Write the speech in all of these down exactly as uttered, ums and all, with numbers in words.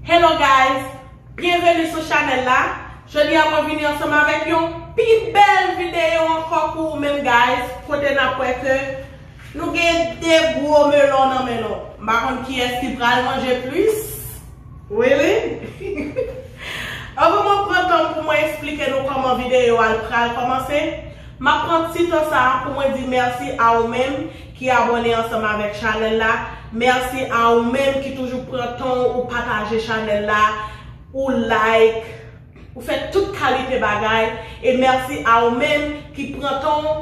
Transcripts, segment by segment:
Hello guys, byenveni sou chanèl la. Jodi a mwen vini ansanm avèk yon pi bèl videyo ankò pou ou menm guys, kote n ap wè ke nou gen de gwo melon nan men nou. M pa konn kiyès ki pral manje plis. Really? Anvan mwen pran tan pou mwen eksplike nou kòman videyo a pral kòmanse, m ap pran ti tan sa a pou mwen di mèsi a ou menm ki abòne ansanm avèk chanèl la. Mèsi a ou menm ki toujou pran tan w ou pataje chanèl la, ou like, ou fè tout kalite bagay. E mèsi a ou menm ki pran tan w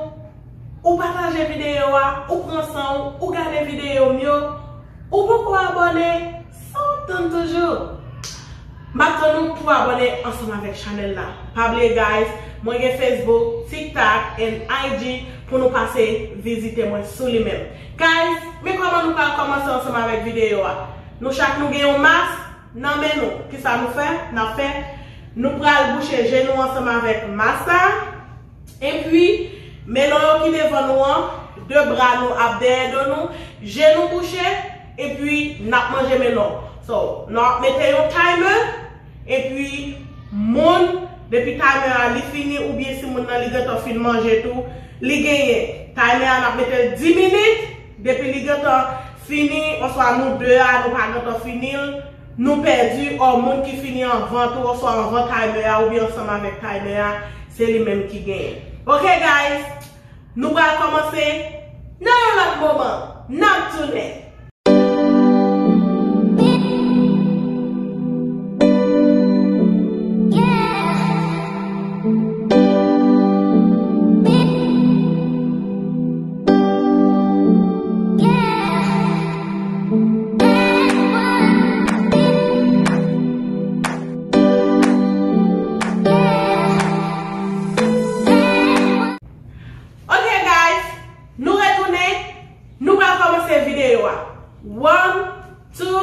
ou pataje videyo a, ou pran san w, ou gade videyo m yo, ou poko abòne, sa w ap tann toujou? M ap tann ou pou abòne ansanm avèk chanèl la. Pa bliye guys, mwen gen Facebook, TikTok and I G pou nou pase vizite mwen sou li menm. Guys, men kòman nou pral kòmanse ansanm avèk videyo a. Nou chak nou gen yon mas nan men nou. Kisa nou fè? N ap fè, nou pral bouche je nou ansanm avèk mas la. Epi, melon yo ki devan nou an, de bra nou ap dèyè do nou, je nou bouche, epi n ap manje melon. So, nou ap mete yon timer, epi moun, depi timer a li fini, oubyen si moun nan li gentan fin manje tou, li genyen. Timer a n ap mete l dis minit, depi li gentan fini, oswa nou de a, nou pa gentan fini l, nou pèdi, ò moun ki fini anvan tou, oswa anvan timer a, oubyen ansanm avèk timer a, se li menm ki genyen. Ok, guys, nou pral kòmanse nan yon lòt moman. N ap tounen. Ok, guys, nou retounen. Nou pral kòmanse videyo a. One, two,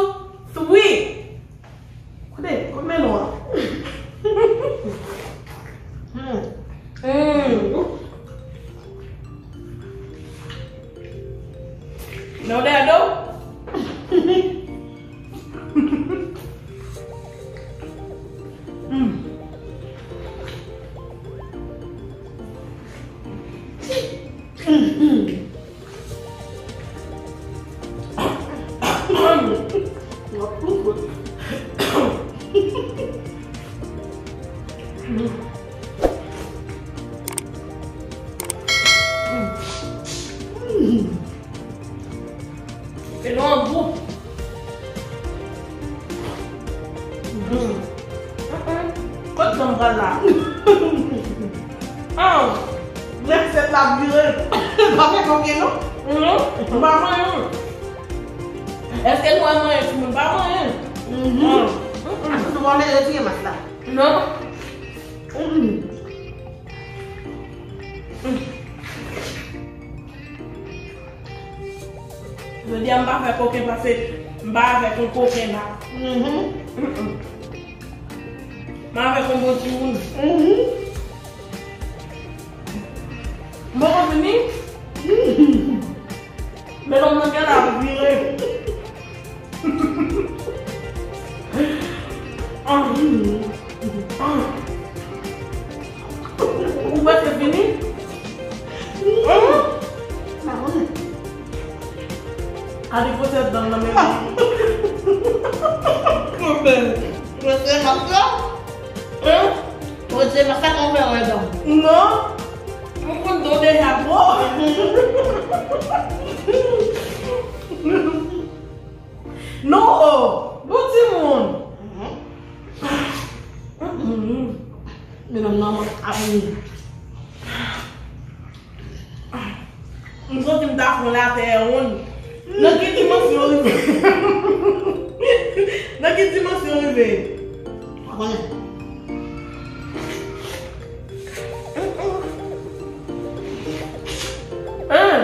three. Kote, kote melon an? Hmm. Hmm. Men w dèyè do? Hmm. E nan gou. Mm. Mm-mm. Kot zanm pral la? Ah, lè sèt la vire. Pa fè koke non. Non. M pa manyen. Èske nou wè manyen timoun pa manyen? Mhm. Ah. Mm-mm. Akoz ou pa vle retire mas la? Non. Mm-mm. Mm. Jodi a m pa fè koken pase m pa avèk yon koken la. Mhm. Mm-mm. M avèk yon bon timoun. Mhm. M poko fini. Mhm. Men lòm nan gen la vire. Ah. Ah. Ou prèske fini? Hum? Pa konnen. Gade gwosè dan nan men li. Gwosè mas la? Hein? Gwosè mas la konn fè wè dan. Non. Mwen konn do deja twò. Non, oh, bon timoun. Mhm. Mhm. Men non, non, ap vini. M santi m ta fon latè wonn. Nan ki dimansyon rive? Nan ki dimansyon rive? Pa konnen. Hein?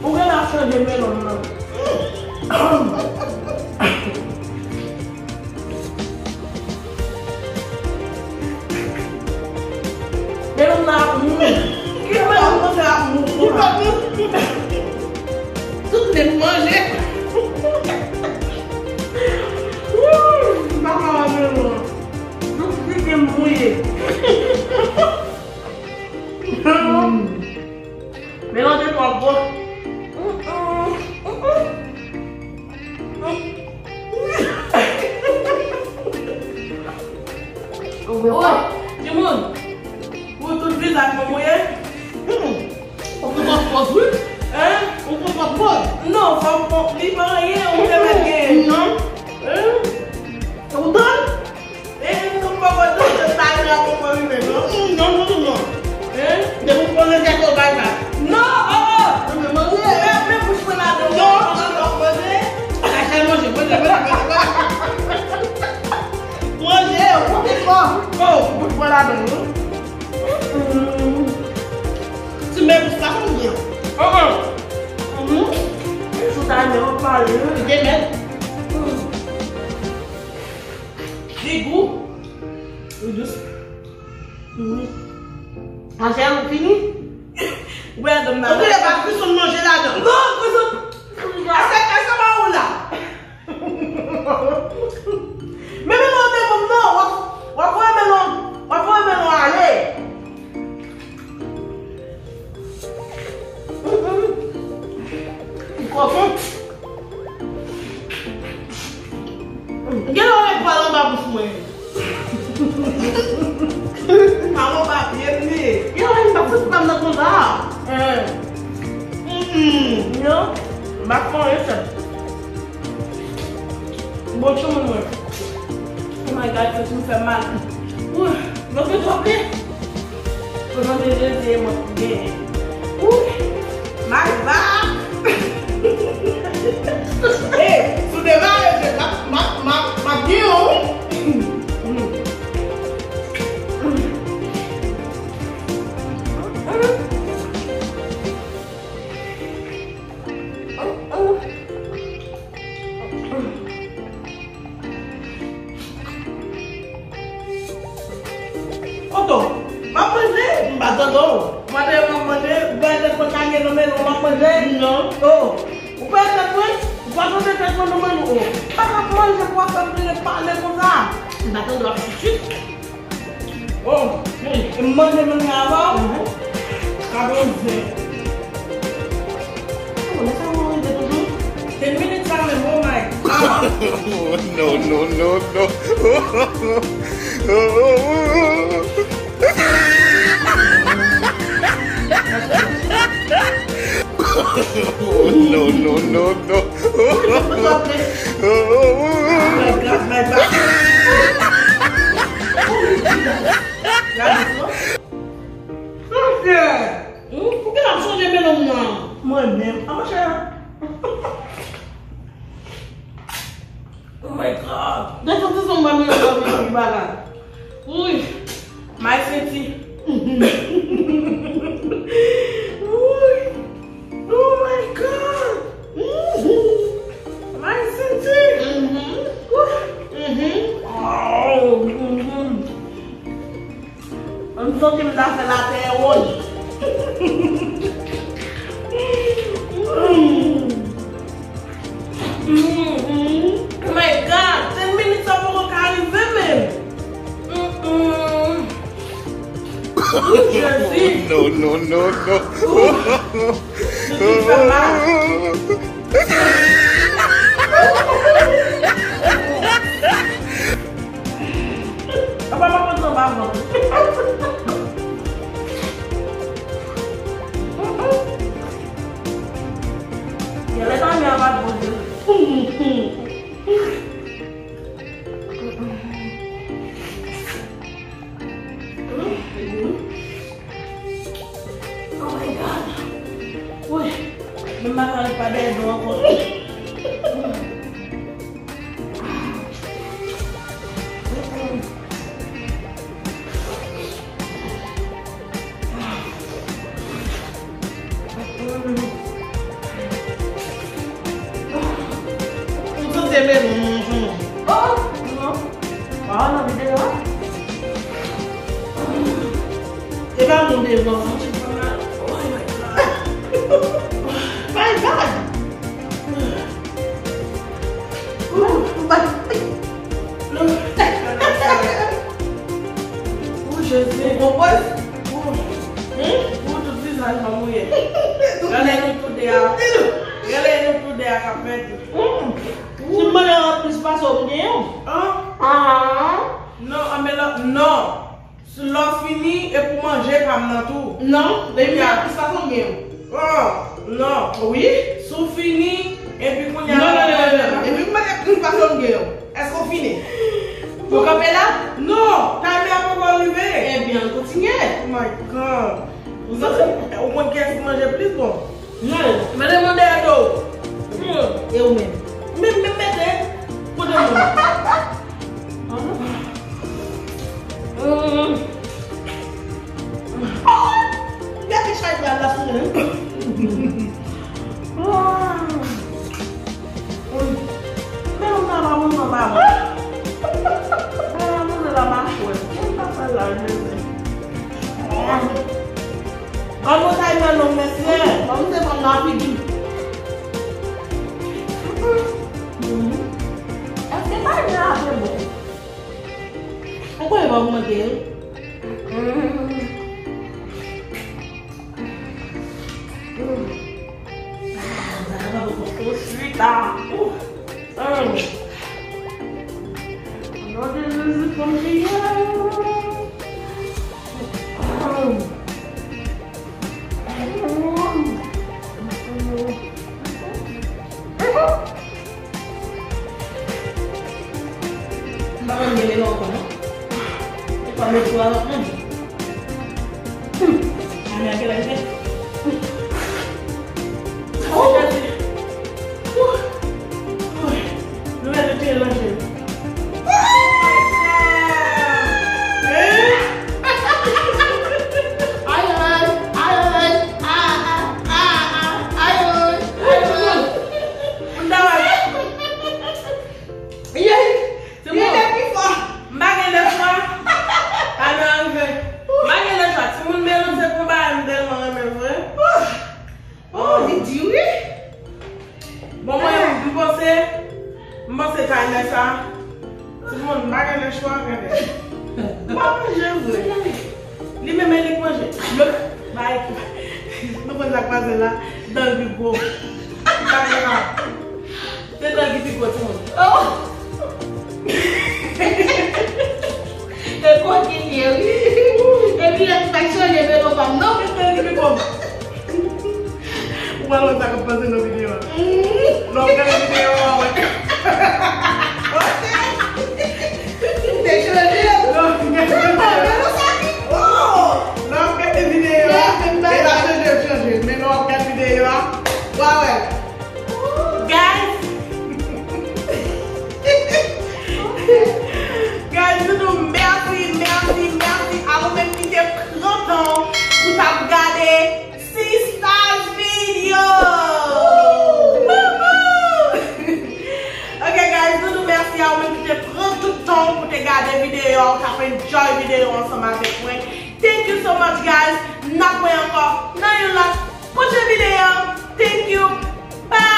Ou gen la chanje melon nan. Ou wè pa? Timoun, pou tout vizaj mwen mouye. Ou pran pòz, wi. Hein? Ou pran pòz. Non, fò m pran, li pa anyen, ou te mèt gen. Non. Hein? Ou tann? E, nou poko tann, se pa yon rapò mwen rive, non? Non, non, non, non. Hein? Depi w pran nan tèt ou, bay bay. Non, oh, oh. Non, men manje. Men, men bouch mwen ladan. Non. Ou pran nan lòt kote. Kaka manje, manje, manje, manje. Manje, ou konte fò. Oh, bouch mwen ladan, non? Ti mèt ou pa konn byen. Oh, oh. Mhm. Sou ta men ou pale, wi. Li gen mèt. Li gou. Ou dous. Mhm. Manje a ou fini? Ou wè dam nan. Ou vle pa frison manje ladan. Non, frison. Ase, ase pa ou la. Men, men, non, men, non, w ap, w ap voye men non, w ap voye men non ale. Mm, mm. Kòkon. Gen lè w met pral anba bouch mwen. Alon pa byen li. Yo, m pa sot pa m nan konsa. Eh. Mm-mm. Yo, m pa fè anyen sèl. Bon, timoun mwen. Oh my God, tèt mwen fè mal. Ouh, mwen fè twò plen. Prezante Jezi e mwen pou genyen. Ouh, my God. Hey, sou demare, m ap, m ap, m ap, m ap gen yon, wi. Oto, m ap manje. M pa tande w. Mwen te, m ap manje, ou pa tande mwen lage nan men nou, m ap manje. Non. Oh, ou pa tande mwen? Ou pa tande tèt mwen nan men nou, oh. Pa ka manje pou w ap fè m vin pale konsa. M pa tande w ap chouchoute. Oh, hmm. E m manje menm jan avè w? Mhm. Ka bon zen. Oh, lè sa mwen rive toujou. Ten minutes sa menm, oh my God. No, no, no, no. No, no, no, no. My God, my God. Gade sa. Monchè. Hmm? Pou ki l ap sonje melonm nan? Mwen menm. A, monchè. Oh my God. Desann ti sonm mwen, mwen, mwen, mwen, mwen, bagay. Ui. My senti. Ui. Oh my God. My senti. Mhm. Ui. Mhm. Oh, mhm. M santi m ta fè latè wòz. Mm. Mm, mm. Oh my God, ten minutes sa poko ka rive menm. Mm, mm. Wi, Jezi. No, no, no, no. Wi. Jezi fè mal. Apa m ap antre anba vant? Genlè tanmen an pa t bon vre. Oh my God. Wi. Men m pa ka ret pa dèyè do ankò. Ou sante men non, non, non. Oh, non. Waw, nan videyo a. E pa moun devan. Oh my God. My God. Ou, ou pa. Ou, Jezi. Ou konprann? Ou, hmm? Ou tout vizaj mwen mouye. Gade nou tou de a. Gade nou tou de a k ap pèdi. Hmm. Ou, Ti fason m gen yo. An? Ah. Non, an, men lè, non. Lè w fini, e pou manje pa m nan tou. Non, men m gen plis fason m gen yo. Oh, non. Wi. Si w fini, epi kounye a non, non, non, non, non. Epi m mande plis fason m gen yo. Èske w fini? Ou kanpe la? Non, timer a poko rive. Ebyen, ann kontinye. Oh my God. Ou santi, ou konn kiyès ki manje plis bon? Mwen. Mwen te mande a do. Hmm. E ou menm? Menm, menm mete. Kote mwen? Hmm. Gade chay pral la sou mwen. Hmm. Men ou nan la, ou nan la. Men ou nan la, machwè. Mwen pa pral la, jezi. An nou tay nan non mesye. Ban m te ban nan figi. Èske pa gen ate bon? Ou kwè pa ogmante l? Tout swit la. Hum. Au nom de Jésus, fò m priye. Hum. Hum. M pa konn gen melon ankò non. E pa met sou a, non. Hmm. Ane a ki lè l fèt? Oh! Jezi. Oh! Oh! Nou mèt retire lanje. Ayay, ayay, ayay, ayay, ayay. Moun ta wè. Yey! Timoun, m pa gen lechwa. Ane a rive. M pa gen lechwa. Timoun, men nou se pou bagay m tèlman renmen vre. Oh, li di wi. Bon, mwen, m panse, m panse timer sa. Timoun, m pa gen lechwa, gade. M pa manje vre. Li menm li k manje. Yo, bay. Nou konn sa k pase la. Dan l pi gwo. Bay la. Se dan l ki pi gwo, timoun. Oh! E kote l ye, wi. Epi lè m pa chanje velo pa m, non. Se dan l ki pi gwo. Ou pral wè sa k ap pase nan videyo a. Lè w ap gade videyo a, w ap wè. Ok. Te chanje. Non, m gen chanje. Lè w ap gade videyo a, e pa chanje, chanje. Men lè w ap gade videyo a, w a wè. Guys, guys, nou di w mèsi, mèsi, mèsi a ou menm ki te pran tan w pou t ap gade Sistaz Video. Woohoo! Ok, guys, nou di w mèsi a ou menm ki te pran tout tan w pou te gade videyo a, ou t ap enjoy videyo ansanm avèk mwen. Thank you so much, guys. N ap wè ankò nan yon lòt pwochen videyo. Thank you. Bye.